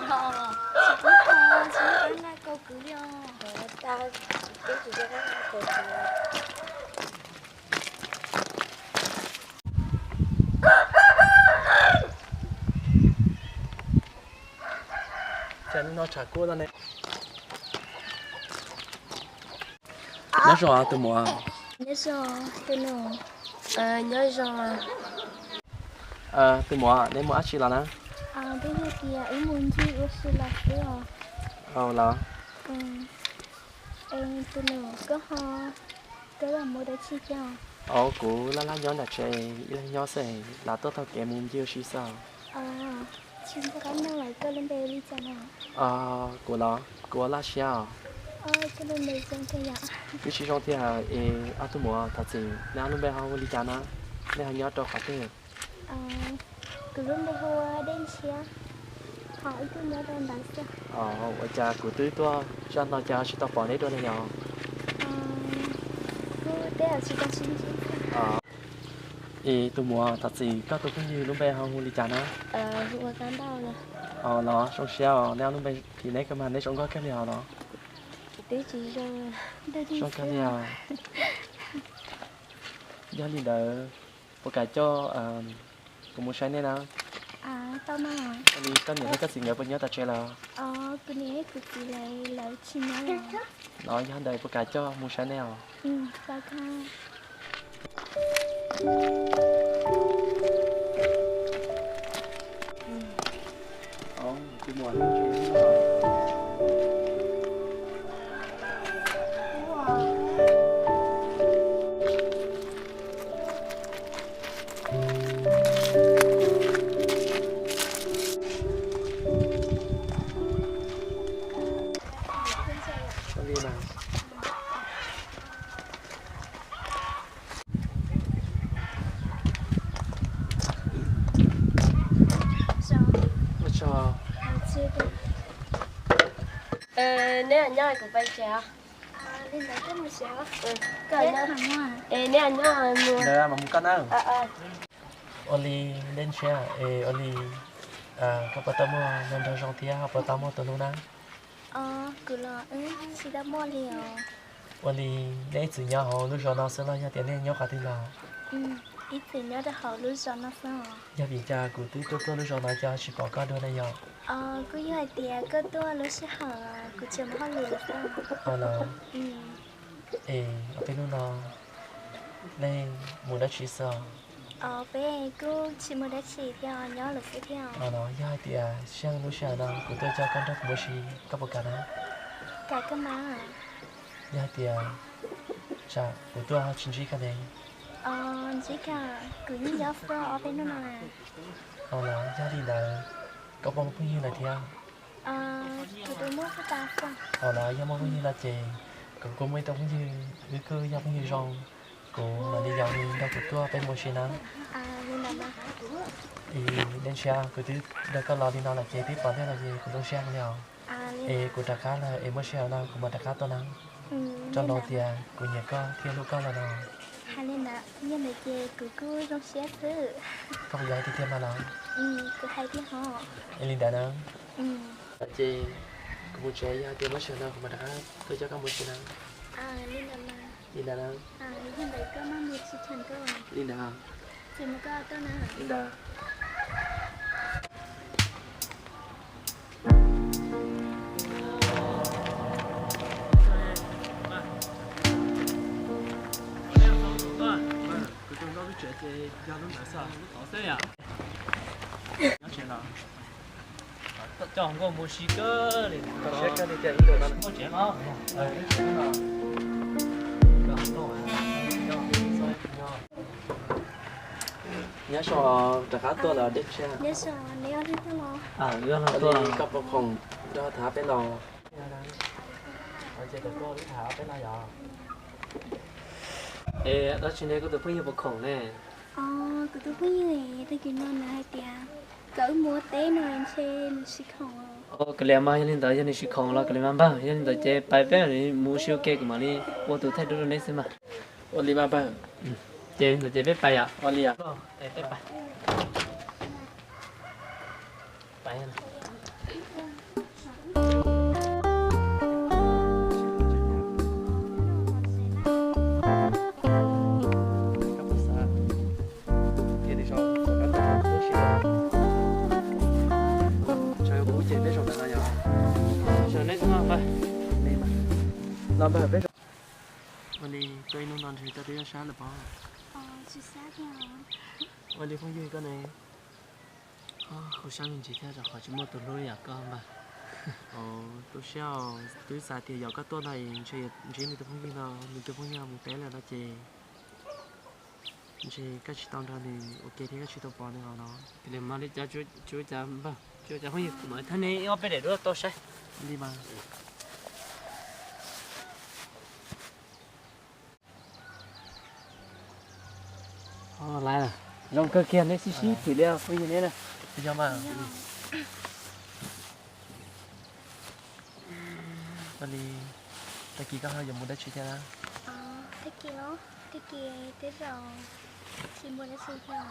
Tsis pub kho, tsis pub kho na, kau kwv li os. Cas hnub no tshav kub no ne. Nyob zoo tus muam. Nyob zoo tus nus. Nyob zoo. Tus muam, neb mus dab tsi los na? Peb yog tias wb mus ncig ua si los xwb os. Los. Tus nus, koj ho, koj mus dab tsi thiab? Kuv laj laj nyob nram tsev, ib leeg nyob xwb, lam tuaj taug kev mus ncig ua si xwb. Tsis nco qab nug lawm, koj lub npe li cas no? Kuv los, kuv ua Laj Siab os. Wb tsis zoo thiab es ob tug muam, thov txim, neb ob lub npe ho hu li cas na? Nej ho nyob rau qhov twg? Kuv lub npe hu ua Dej Ntshiab, ho wb twb nyob rau ntawd xwb. Ua cas kuv twb tuaj zoj no cas tsis tau pom neb dua ne yog? Kuv twb tsis tau sib ntsib. Es tus muam, thov txim, koj tus phooj ywg lub npe ho hu li cas na? Hu ua Kab Ntaj. Los zoo siab os, neb ob lub npe phim neb kawg mas, neb zoo nkauj kawg li os los. Zoo kawg li os. Yog li ntawd, puas kam coj kuv mus saib nej na? Ua li koj niam thiab koj txiv nkawd puas nyob tom tsev lawm? Los yog ntawd puas kam coj mus saib nej os? Neb nyob kuv pais tsev os. Neb nyob mus. Ua li Dej Ntshiab, es ua li koj puas tau muaj hluas nraug zoo thiab ho puas tau muaj tus hlub na? Kuv los wb tsis tau muaj li os. Ua li nej ib txwm nyob hauv lub zos no xwb los yog tias nej nyob qhov twg los? Ib txwm nyob rau hauv lub zos no xwb os. Yog vim cas kuv twb tuaj tuaj lub zos no cas tsis pom koj dua ne yog? Kuj yog hais tias koj tuaj lub sij hawm kuv tseem mus hauj lwm xwb. Los, es ob peb hnub no nej mus dab tsi xwb? Peb kuj tsis mus dab tsi thiab, nyob lawm xwb thiab. Los yog hais tias sij hawm lub sij hawm no kuv tuaj coj koj nrog kuv mus ua si, koj puas kam na? Kam kawg mas. Yog hais tias tsam kuv tuaj ho tsis ntsib koj ne? Ntsib kawg, kuv yeej nyob xwb ob peb hnub no. Los yog li ntawd, koj puas muaj phooj ywg lawm thiab? Kuv twb muaj tag xwb. Los yog muaj phooj ywg no ces kuv kuj muaj ib tug phooj ywg, wb kuj yog phooj ywg zoo, kuv mam li yaum nws nrog kuv tuaj peb mus ua si na. Dej Ntshiab, kuv twb nrog koj los li no lawm ces twb pom nej los ces kuv zoo siab heev li os. Es kuv rov qab lawm es muaj sij hawm no kuv mam rov qab tuaj na. Tso ntsoov tias kuv nyiam koj thiab hlub koj lawm no. Hais li ntawd, yog ntawd ces kuv kuj zoo siab xwb. Koj puas yog hais tiag tiag mas los? Kuv hais tiag hos. Es li ntawd na. Ces kuv mus tsev, yog tias muaj sij hawm no kuv mam rov qab tuaj coj koj mus tsev na. Li ntawd na. Li ntawd. Li ntawd. Kuv tus nkauj lub tsev ces yog lub ntawd xwb. Nyob tsev los? Coj nkauj mus si kawg li. Koj siab kawg li tias ib ntawm no. Nkauj tsev los? Nyob zoo, rov qab tuaj los Dej Ntshiab? Nyob zoo, neb ob leeg tuaj los? Ua li koj puas khoom nrog tham peb los? Es dab tsi ne, koj tus phooj ywg puas khoom ne? Kuv tus phooj ywg tag kis no nws hais tias kom wb mus ua teb no ntshe nws tsis khoom. Kav liam mas, yog li ntawd yog nws tsis khoom los kav liam mas npawg, yog li ntawd ces pais peb mus ua si ua ke kuv mam li ua tus thaij duab rau neb xwb mas. Ua li mas npawg. Ces li ntawd ces peb pais yom. Ua li os. Peb pais. Ua li, tuaj ib hnub no ntshe koj twb sab lawm pob? Ua li phooj ywg koj ne? Kuv sab me ntsis thiab rau qhov tsis muaj tus hlub li yam koj npawg. Tu siab, twb xav tias yog koj tuaj no es ntshe ntsib nws tus phooj ywg no, nws tus phooj ywg mus teb lawm no ces ntshe koj tsis tau nrog nws ua ke thiab koj tsis tau pom nws hauv no. Li mas li cas, tsuav cas npawg, tsuav cas phooj ywg, kuv mam thab neb ob peb daim duab tau saib. Li mas. Lawv zoo kawg kiag, neb sib sib phim li phooj ywg neb na. Yog mas. Ua li, tag kis koj ho yuav mus dab tsi thiab na? Tag kis los, tag kis tej zaum tsis mus dab tsi thiab.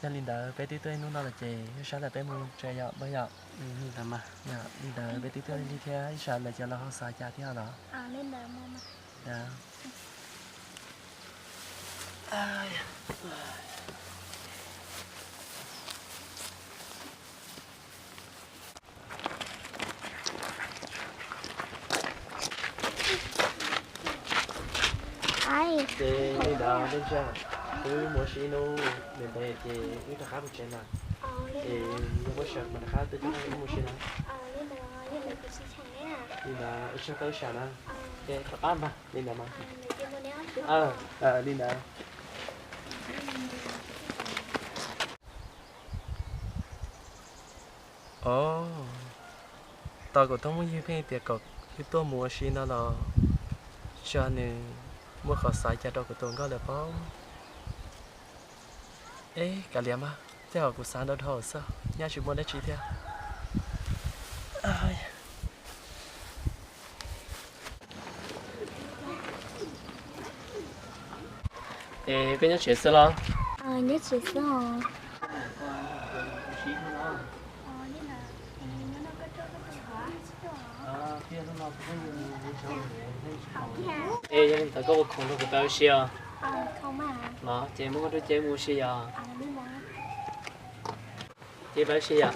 Yog li ntawd peb twb tuaj ib hnub no lawm ces ib sab lawm peb mus tsev yom npawg yom? Li ntawd peb twb tuaj ib hnub thiab ib sab lawm ces los ho xav cas thiab los? Ces li ntawd Ntsuag, wb mus ua si ib hnub ntev ntev ces wb rov qab mus tsev na. Es yog muaj sij hawm mam rov qab tuaj coj wb mus ua si na. Li ntawd ua tsaug koj lub sij hawm na. Ces rov qab mas li ntawd mas. Li ntawd. Os, tos kuv tus phooj ywg pheej tias kom wb tuaj mus ua si no los tsis yog nws muaj qhov xav cas rau kuv tus hluas nkauj lawm pob. Eb, kav liam mas, tej zaum kuv xav ntau dhau xwb, nyaj tsis muaj dab tsi thiab. Es koj nyob tsev xwb los? Nyob tsev xwb os. Es yog li ntawd koj ua khoom rau kuv pab ua si os. Los ces muab koj rub ces mus ua si yom. Ces pab ua si yom.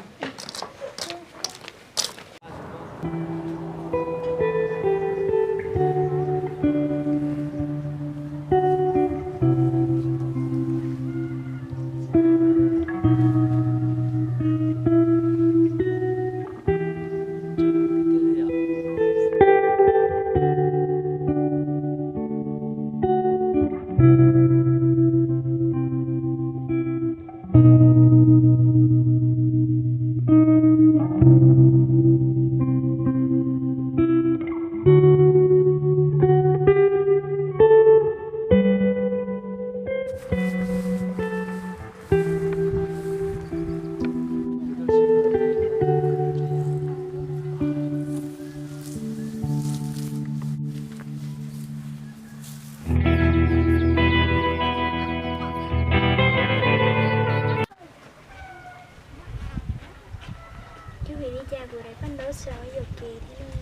Cov vim li cas kuv daim paj ntaub xyov yuam kev thiab ne?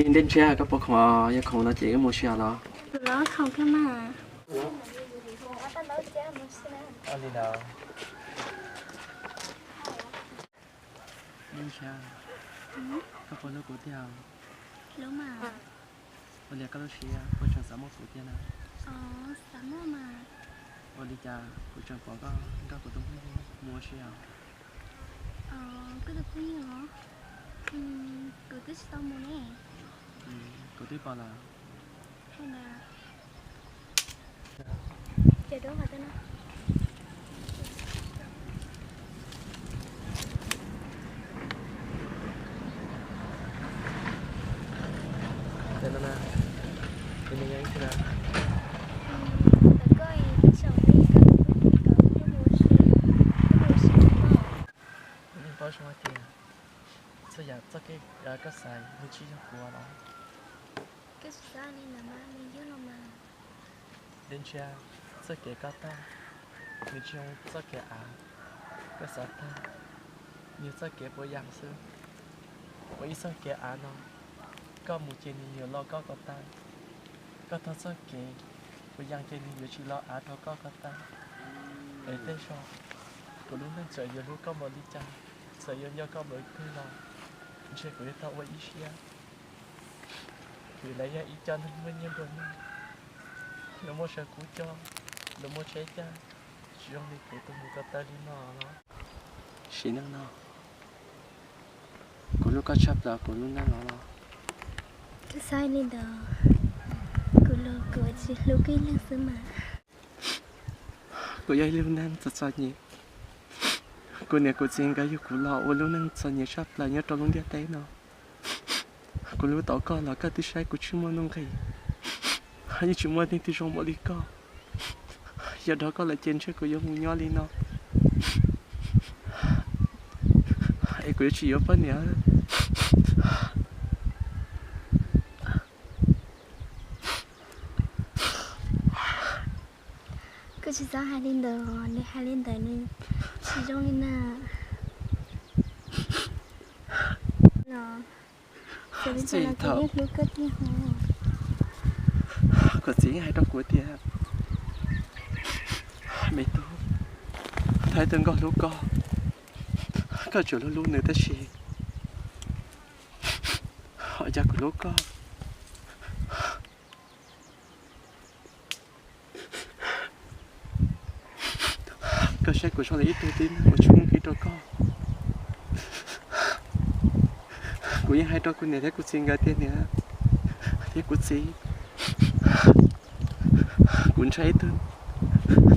Ntej ntshiab koj puas khoom, yog khoom no ces wb mus si os los? Los khoom kawg mas. Li ntawd. Ntej ntshiab, koj puas hlub kuv tiag? Ua li koj lub siab puas tseem xav muaj kuv tiag na? Ua li cas kuv tseem pom koj nrog kuv tus phooj ywg mus ua si os? Koj tus phooj ywg os? Kuv twb tsis tau mus ne. Kuv twb pom lawm. Paub zoo hais tias txhua yam txoj kev koj xaiv nws tsis yog kuv los? Koj tsis xav li ntawd mas nws yog los mas. Dej Ntshiab, txoj kev koj taug, nws tsis yog txoj kev av koj xav taug, nws yog txoj kev puas yas xwb. Ua ib txoj kev av no, koj mus ces nws yuav los koj ko taw. Koj taug txoj kev puas yas ces nws yuav tsis los av rau koj ko taw. Es tej zaum kuv lub neej txawm yuav hlub koj npaum li cas, txawm yuav nco koj npaum twg los, ntshe kuv yuav tau ua ib siab. Vim lawv yog ib co neeg muaj nyiaj nplua nuj, lawv muaj sawv kub coj, lawv muaj tsheb caij, tsis zoo li kuv tus mus ko taw li no los. Sim neej no, kuv hlub koj tshaj plaws kuv lub neej no los. Txhob hais li ntawd, kuv los kuv tsis hlub koj ib leeg xwb mas. Kuv yog ib lub neej txom txom nyem, kuv niam kuv txiv nkawd yug kuv los ua lub neej txom nyem tshaj plaws nyob rau lub ntiaj teb no. Kuv hlub tau koj los koj twb saib kuv tsis muaj nuj nqis, yeej tsis muaj leej twg zoo npaum li koj. Yog dhau koj lawm ces ntshe kuv yuav mus nyob li no, es kuv yuav tsis yuav poj niam. Koj tsis txhob hais li ntawd, nws hais li ntawd nws tsis zoo li na. Kuv txiv yeej hais rau kuv tias, me tub, thaum tus nkauj hlub koj, koj tsuas hlub hlub nws tab sis ho cas kuv hlub koj. Koj saib kuv zoo li ib tug tib neeg uas tsis muaj nqis rau koj. Kuv yeej hais rau kuv niam thiab kuv txiv nkawd tias niam thiab kuv txiv, kuv ntshaw ib tug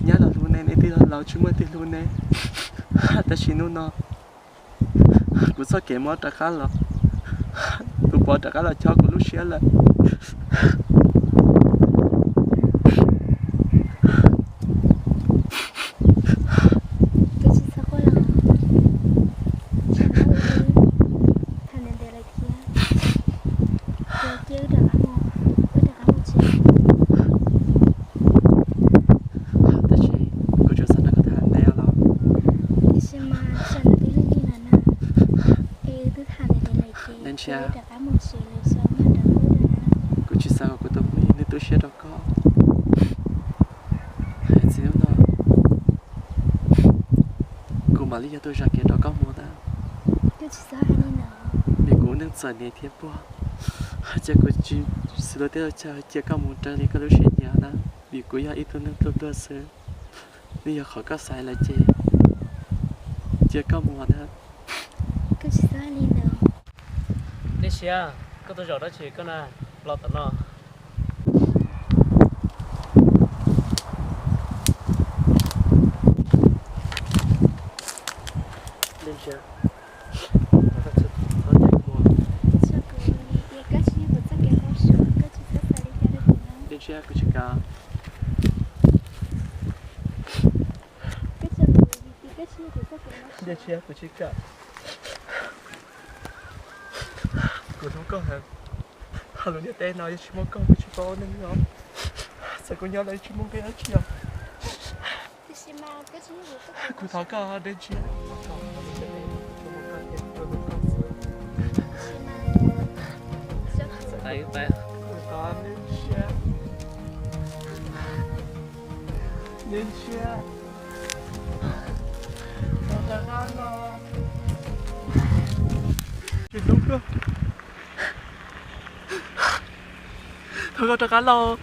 nyab los hlub nej, nej twb laus tsis muaj leej twg hlub nej. Tab sis hnub no kuv txoj kev mob rov qab los, tus pov rov qab los chob kuv lub siab lawm. Tab sis kuv tsuas xav nrog koj tham ntev los. Dej Ntshiab, kuv tsis xav kom kuv tus me nws tu siab rau koj. Txij hnub no kuv mam li yog tus zam kev rau koj mus na. Vim kuv neej txom nyem thiab puag, ces kuv tsis xws lus tej lus chaw cia koj mus raws li koj lub siab nyiam na. Vim kuv yog ib tug neeg pluag pluag xwb, nws yog qhov koj xaiv lawm ces cia koj mus na. Dej Ntshiab, koj tuaj zaum dab tsi koj na, los tom no. Dej Ntshiab, Dej Ntshiab, kuv tsis kam. Dej Ntshiab, kuv tsis kam. Kuv hlub koj heev. Lub ntiaj teb no yog tsis muaj koj kuv tsis paub ua neej os. Txawm kuv nyob los tsis muaj nqis dab tsi os. Kuv thov koj Dej Ntshiab. Kuv thov Dej Ntshiab. Dej Ntshiab. Tsis hlub koj. Thov koj rov qab los.